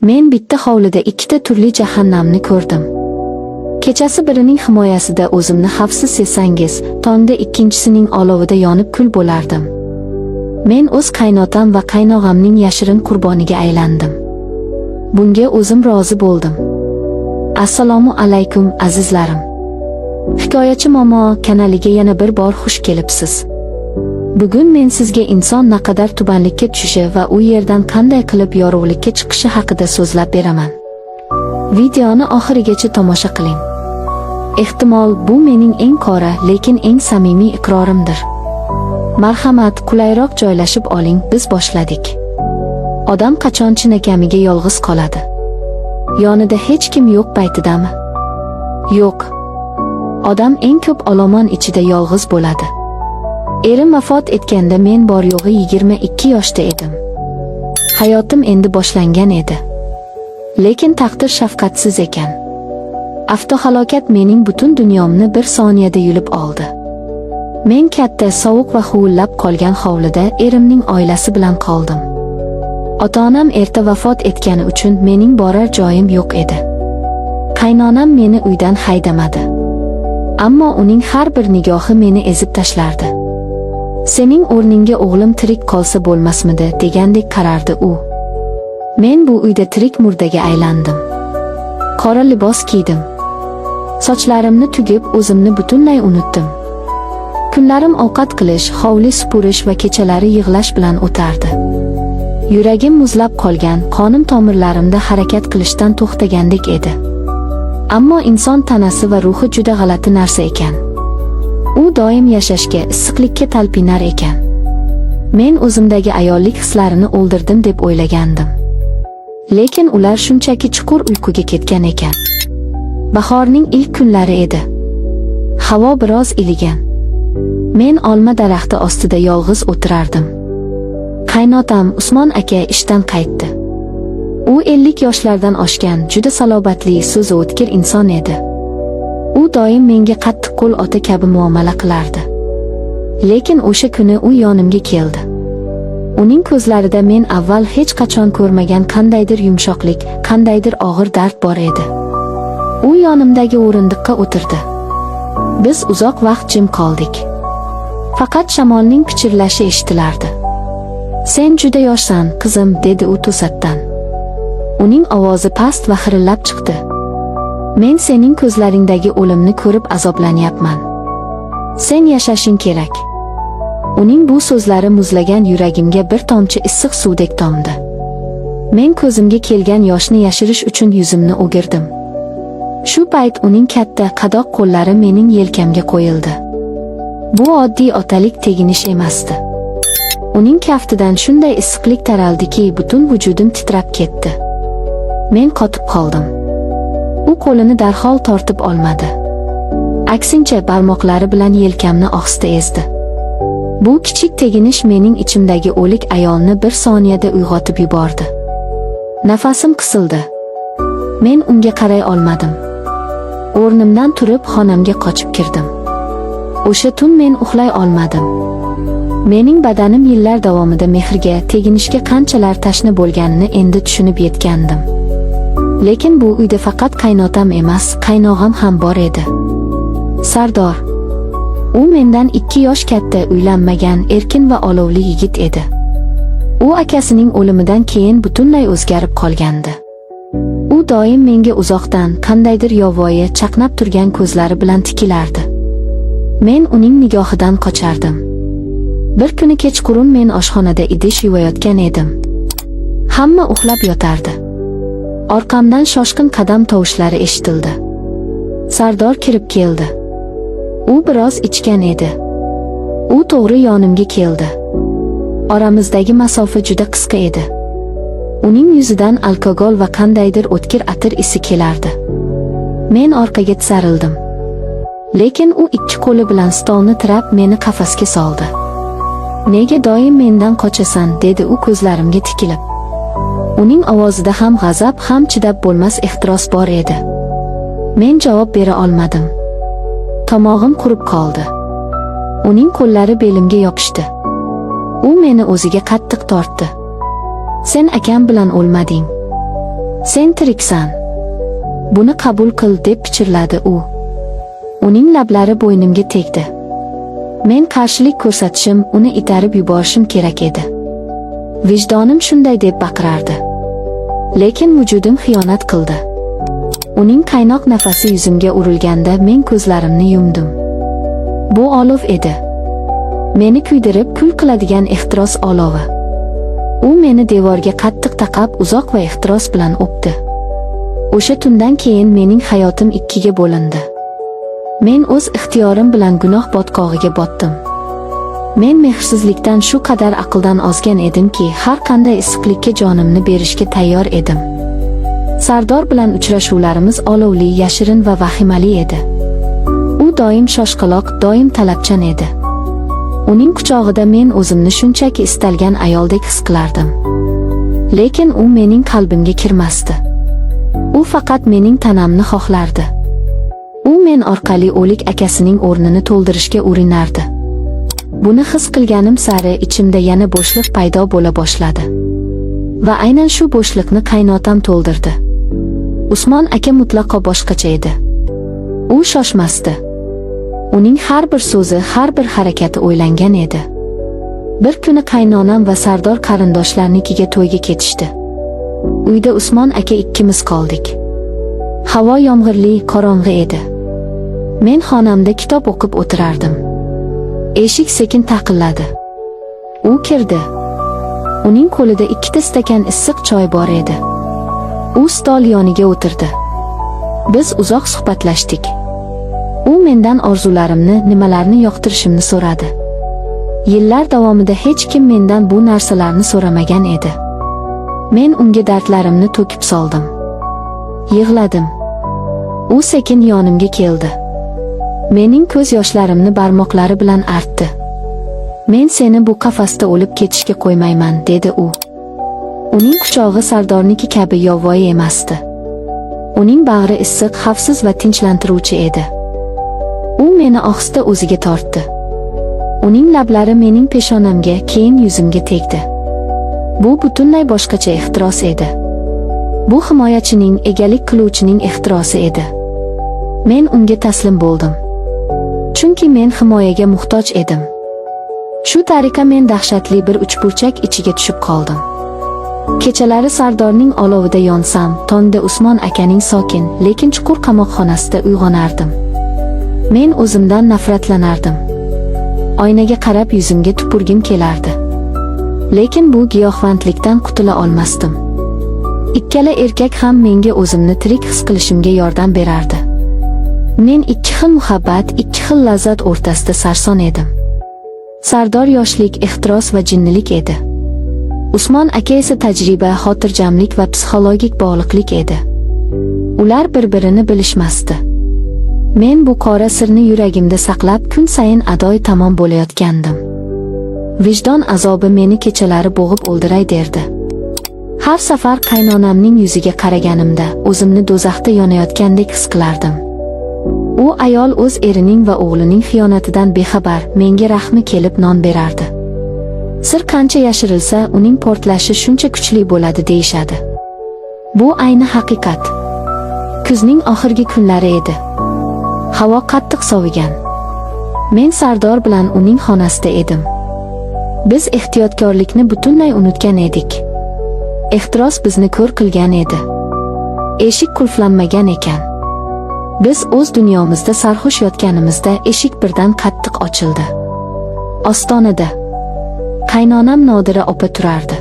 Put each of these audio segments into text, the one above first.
Men bitta hovlida ikkita turli jahannamni ko'rdim. Kechasi birining himoyasida o'zimni xavfsiz sezsangiz, tongda ikkinchisining olovida yonib kul bo'lardim. Men o'z qaynotam va qaynog'amning yashirin qurboniga aylandim. Bunga o'zim rozi bo'ldim. Assalomu alaykum, azizlarim. Hikoyachi momo kanaliga yana bir bor xush kelibsiz. Bugun men sizga inson naqadar tubanlikka tushishi va u yerdan qanday qilib yorug'likka chiqishi haqida so'zlab beraman. Videoni oxirigacha tomosha qiling. Ehtimol bu mening eng qora, lekin eng samimiy iqrorimdir. Marhamat, qulayroq joylashib oling, biz boshladik. Odam qachon chinakamiga yolg'iz qoladi? Yonida hech kim yo'q paytidami? Yo'q. Odam eng ko'p olomon ichida yolg'iz bo'ladi. Erim vafot etganda men bor yo'g'i 22 yoshda edim. Hayotim endi boshlangan edi. Lekin taqdir shafqatsiz ekan. Avtohalokat mening butun dunyomni bir soniyada yulib oldi. Men katta, sovuq va huvillab qolgan hovlida erimning oilasi bilan qoldim. Ota-onam erta vafot etgani uchun mening borar joyim yo'q edi. Qaynonam meni uydan haydamadi. Ammo uning har bir nigohi meni ezib tashlardi. Sening o'rningga o'g'lim tirik qolsa bo'lmasmidi degandek qarardi u. Men bu uyda tirik murdaga aylandim. Qora libos kiydim. Sochlarimni tugib, o'zimni butunlay unutdim. Kunlarim ovqat qilish, hovli supurish va kechalari yig'lash bilan o'tardi. Yuragim muzlab qolgan, qonim tomirlarimda harakat qilishdan to'xtagandek edi. Ammo inson tanasi va ruhi juda g'alati narsa ekan. U doim yashashga, issiqlikka talpinar ekan. Men o'zimdagi ayollik hislarini o'ldirdim deb o'ylagandim. Lekin ular shunchaki chuqur uyquga ketgan ekan. Bahorning ilk kunlari edi. Havo biroz iligan. Men olma daraxti ostida yolg'iz o'tirardim. Qaynotam Usmon aka ishdan qaytdi. U 50 yoshlardan oshgan, juda salobatli, so'zi o'tkir inson edi. U doim menga qattiqqo'l ota kabi muomala qilardi. Lekin o'sha kuni u yonimga keldi. Uning ko'zlarida men avval hech qachon ko'rmagan qandaydir yumshoqlik, qandaydir og'ir dard bor edi. U yonimdagi o'rindiqqa o'tirdi. Biz uzoq vaqt jim qoldik. Faqat shamolning pichirlashi eshitilardi. "Sen juda yoshsan, qizim", dedi u to'satdan. Uning ovozi past va xirillab chiqdi. "Men sening ko'zlaringdagi o'limni ko'rib azoblanyapman. Sen yashashing kerak." Uning bu so'zlari muzlagan yuragimga bir tomchi issiq suvdek tomdi. Men ko'zimga kelgan yoshni yashirish uchun yuzimni o'girdim. Shu payt uning katta qadoq qo'llari mening yelkamga qo'yildi. Bu oddiy otalik teginish emasdi. Uning kaftidan shunday issiqlik taraldiki, butun vujudim titrab ketdi. Men qotib qoldim. U qo'lini darhol tortib olmadi. Aksincha, barmoqlari bilan yelkamni ohista ezdi. Bu kichik teginish mening ichimdagi o'lik ayolni bir soniyada uyg'otib yubordi. Nafasim qisildi. Men unga qaray olmadim. O'rnimdan turib xonamga qochib kirdim. O'sha tun men uxlay olmadim. Mening badanim yillar davomida mehrga, teginishga qanchalar tashna bo'lganini endi tushunib yetgandim. Lekin bu uyda faqat qaynotam emas, qaynog'am ham bor edi. Sardor. U mendan 2 yosh katta, uylanmagan, erkin va olovli yigit edi. U akasining o'limidan keyin butunlay o'zgarib qolgandi. U doim menga uzoqdan qandaydir yovvoyi, chaqnab turgan ko'zlari bilan tikilardi. Men uning nigohidan qochardim. Bir kuni kechqurun men oshxonada idish yuvayotgan edim. Hamma uxlab yotardi. Orqamdan shoshqin qadam tovushlari eshitildi. Sardor kirib keldi. U biroz ichgan edi. U to'g'ri yonimga keldi. Oramizdagi masofa juda qisqa edi. Uning yuzidan alkogol va qandaydir o'tkir atir isi kelardi. Men orqaga tisarildim. Lekin u ikki qo'li bilan stolni tirab meni qafasga soldi. "Nega doim mendan qochasan?" dedi u ko'zlarimga tikilib. Uning ovozida ham g'azab, ham chidab bo'lmas ehtiros bor edi. Men javob bera olmadim. Tomog'im qurib qoldi. Uning qo'llari belimga yopishdi. U meni o'ziga qattiq tortdi. "Sen akam bilan o'lmading. Sen tiriksan. Buni qabul qil, deb pichirladi u. Uning lablari bo'ynimga tegdi. Men qarshilik ko'rsatishim, uni itarib yuborishim kerak edi. Vijdonim shunday deb baqirardi. Lekin vujudim xiyonat qildi. Uning qaynoq nafasi yuzimga urilganda men ko'zlarimni yumdim. Bu olov edi. Meni kuydirib kul qiladigan ehtiros olovi. U meni devorga qattiq taqab, uzoq va ehtiros bilan o'pdi. O'sha tundan keyin mening hayotim ikkiga bo'lindi. Men o'z ixtiyorim bilan gunoh botqog'iga botdim. Men mehrsizlikdan shu qadar aqldan ozgan edimki, har qanday issiqlikka jonimni berishga tayyor edim. Sardor bilan uchrashuvlarimiz olovli, yashirin va vahimali edi. U doim shoshqaloq, doim talabchan edi. Uning quchog'ida men o'zimni shunchaki istalgan ayoldek his qilardim. Lekin u mening qalbimga kirmasdi. U faqat mening tanamni xohlardi. U men orqali o'lik akasining o'rnini to'ldirishga urinardi. Buni his qilganim sari ichimda yana bo'shliq paydo bo'la boshladi. Va aynan shu bo'shliqni qaynotam to'ldirdi. Usmon aka mutlaqo boshqacha edi. U shoshmasdi. Uning har bir so'zi, har bir harakati o'ylangan edi. Bir kuni qaynonam va Sardor qarindoshlarnikiga to'yga ketishdi. Uyda Usmon aka ikkimiz qoldik. Havo yomg'irli, qorong'i edi. Men xonamda kitob o'qib o'tirardim. Eshik sekin taqilladi. U kirdi. Uning qo'lida ikkita stakan issiq choy bor edi. U stol yoniga o'tirdi. Biz uzoq suhbatlashdik. U mendan orzularimni, nimalarni yoqtirishimni so'radi. Yillar davomida hech kim mendan bu narsalarni so'ramagan edi. Men unga dardlarimni to'kib soldim. Yig'ladim. U sekin yonimga keldi. Mening ko'z yoshlarimni barmoqlari bilan artdi. Men seni bu qafasda o'lib ketishga qo'ymayman, dedi u. Uning quchog'i Sardorniki kabi yovvoyi emasdi. Uning bag'ri issiq, xavfsiz va tinchlantiruvchi edi. U meni ohista o'ziga tortdi. Uning lablari mening peshonamga, keyin yuzimga tegdi. Bu butunlay boshqacha ehtiros edi. Bu himoyachining, egalik qiluvchining ehtirosi edi. Men unga taslim bo'ldim. Chunki men himoyaga muhtoj edim. Shu tariqa men dahshatli bir uchburchak ichiga tushib qoldim. Kechalari Sardorning olovida yonsam, tongda Usmon akaning sokin, lekin chuqur qamoqxonasida uyg'onardim. Men o'zimdan nafratlanardim. Oynaga qarab yuzimga tupurgim kelardi. Lekin bu giyohvandlikdan qutula olmasdim. Ikkala erkak ham menga o'zimni tirik his qilishimga yordam berardi. Men ikki xil muhabbat, ikki xil lazzat o'rtasida sarson edim. Sardor yoshlik, ehtiros va jinnilik edi. Usmon aka esa tajriba, xotirjamlik va psixologik bog'liqlik edi. Ular bir-birini bilishmasdi. Men bu qora sirni yuragimda saqlab, kun sayin adoy tamom bo'layotgandim. Vijdon azobi meni kechalari bo'g'ib o'ldiray derdi. Har safar qaynonamning yuziga qaraganimda o'zimni do'zaxda yonayotgandek his qilardim. U ayol o'z erining va o'g'lining xiyonatidan bexabar, menga rahmi kelib non berardi. Sir qancha yashirilsa, uning portlashi shuncha kuchli bo'ladi deyishadi. Bu ayni haqiqat. Kuzning oxirgi kunlari edi. Havo qattiq sovigan. Men Sardor bilan uning xonasida edim. Biz ehtiyotkorlikni butunlay unutgan edik. Ehtiros bizni ko'r qilgan edi. Eshik qulflanmagan ekan. Biz o'z dunyomizda sarxush yotganimizda eshik birdan qattiq ochildi. Ostonada qaynonam Nodira opa turardi.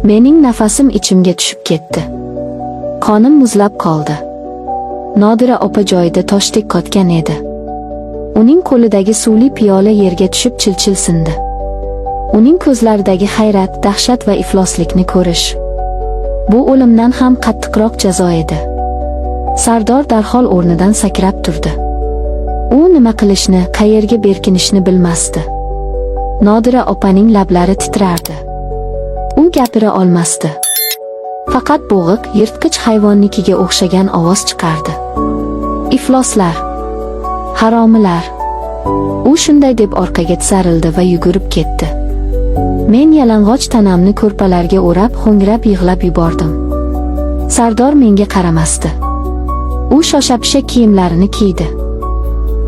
Mening nafasim ichimga tushib ketdi. Qonim muzlab qoldi. Nodira opa joyida toshdek qotgan edi. Uning qo'lidagi suvli piyola yerga tushib chil-chil sindi. Uning ko'zlaridagi hayrat, dahshat va ifloslikni ko'rish. Bu o'limdan ham qattiqroq jazo edi. Sardor darhol o'rnidan sakrab turdi. U nima qilishni, qayerga berkinishni bilmasdi. Nodira opaning lablari titrardi. U gapira olmasdi. Faqat bo'g'iq, yirtqich hayvonnikiga o'xshagan ovoz chiqardi. Ifloslar! Haromilar! U shunday deb orqaga tisarildi va yugurib ketdi. Men yalang'och tanamni ko'rpalarga o'rab, ho'ngrab yig'lab yubordim. Sardor menga qaramasdi. U shosha-pisha kiyimlarini kiydi.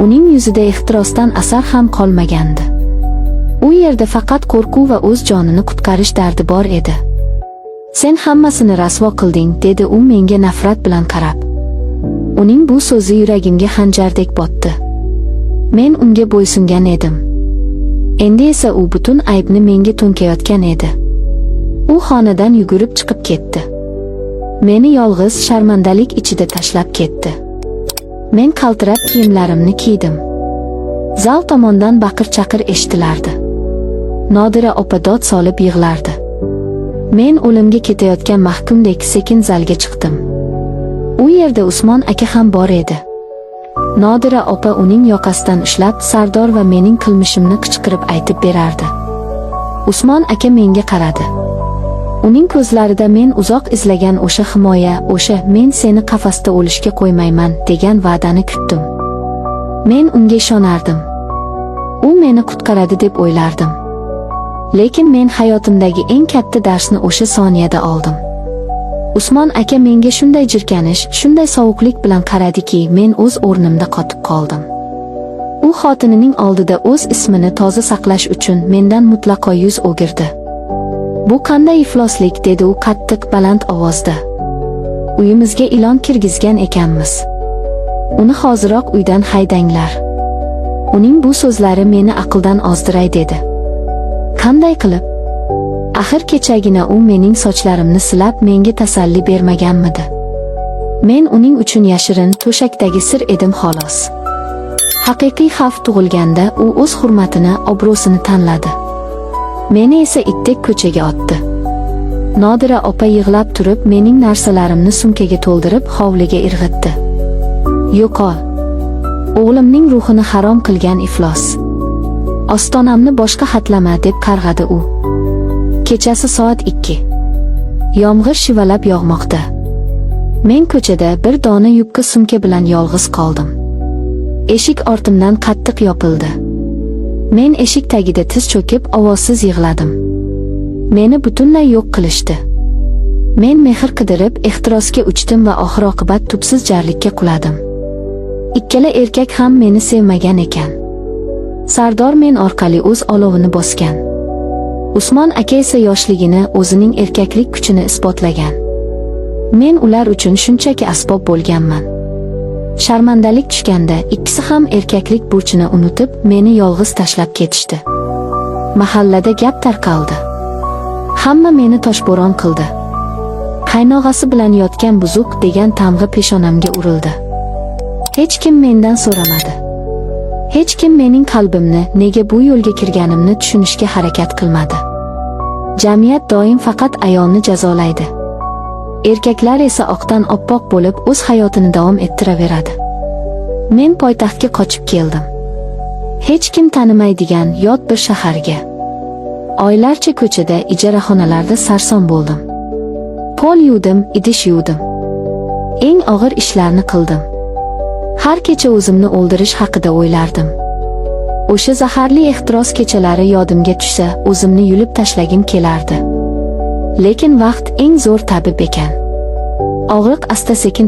Uning yuzida ehtirosdan asar ham qolmagandi. U yerda faqat qo'rquv va o'z jonini qutqarish dardi bor edi. "Sen hammasini rasvo qilding", dedi u menga nafrat bilan qarab. Uning bu so'zi yuragimga xanjardek botdi. Men unga bo'ysungan edim. Endi esa u butun aybni menga to'nkayotgan edi. U xonadan yugurib chiqib ketdi. Meni yolg'iz, sharmandalik ichida tashlab ketdi. Men qaltirab kiyimlarimni kiydim. Zal tomondan baqir-chaqir eshitilardi. Nodira opa dod solib yig'lardi. Men o'limga ketayotgan mahkumdek sekin zalga chiqdim. U yerda Usmon aka ham bor edi. Nodira opa uning yoqasidan ushlab, Sardor va mening qilmishimni qichqirib aytib berardi. Usmon aka menga qaradi. Uning ko'zlarida men uzoq izlagan o'sha himoya, o'sha "men seni qafasda o'lishga qo'ymayman" degan va'dani kutdim. Men unga ishonardim. U meni qutqaradi deb o'ylardim. Lekin men hayotimdagi eng katta darsni o'sha soniyada oldim. Usmon aka menga shunday jirkanish, shunday sovuqlik bilan qaradiki, men o'z o'rnimda qotib qoldim. U xotinining oldida o'z ismini toza saqlash uchun mendan mutlaqo yuz o'girdi. "Bu qanday ifloslik?" dedi u qattiq, baland ovozda. "Uyimizga ilon kirgizgan ekanmiz. Uni hoziroq uydan haydanglar." Uning bu so'zlari meni aqldan ozdiray dedi. Qanday qilib? Axir kechagina u mening sochlarimni silab, menga tasalli bermaganmidi? Men uning uchun yashirin to'shakdagi sir edim xolos. Haqiqiy xavf tug'ilganda u o'z hurmatini, obro'sini tanladi. Meni esa itdek ko'chaga otdi. Nodira opa yig'lab turib, mening narsalarimni sumkaga to'ldirib, hovliga irg'itdi. "Yo'qol. O'g'limning ruhini harom qilgan iflos. Ostonamni boshqa hatlama", deb qarg'adi u. Kechasi soat 2. Yomg'ir shivalab yog'moqda. Men ko'chada bir dona yubka, sumka bilan yolg'iz qoldim. Eshik ortimdan qattiq yopildi. Men eshik tagida tiz cho'kib, ovozsiz yig'ladim. Meni butunlay yo'q qilishdi. Men mehr qidirib, ehtirosga uchdim va oxir oqibat tubsiz jarlikka quladim. Ikkala erkak ham meni sevmagan ekan. Sardor men orqali o'z olovini bosgan. Usmon aka esa yoshligini, o'zining erkaklik kuchini isbotlagan. Men ular uchun shunchaki asbob bo'lganman. Sharmandalik tushganda ikkisi ham erkaklik burchini unutib, meni yolg'iz tashlab ketishdi. Mahallada gap tarqaldi. Hamma meni toshbo'ron qildi. "Qaynog'asi bilan yotgan buzuq" degan tamg'a peshonamga urildi. Hech kim mendan so'ramadi. Hech kim mening qalbimni, nega bu yo'lga kirganimni tushunishga harakat qilmadi. Jamiyat doim faqat ayolni jazolaydi. Erkaklar esa oqdan oppoq bo'lib o'z hayotini davom ettiraveradi. Men poytaxtga qochib keldim. Hech kim tanimaydigan yot bir shaharga. Oylarcha ko'chada, ijaraxonalarda sarson bo'ldim. Pol yuvdim, idish yuvdim. Eng og'ir ishlarni qildim. Har kecha o'zimni o'ldirish haqida o'ylardim. O'sha zaharli ehtiros kechalari yodimga tushsa, o'zimni yulib tashlagim kelardi. Lekin vaqt eng zo'r tabib ekan. Og'riq asta-sekin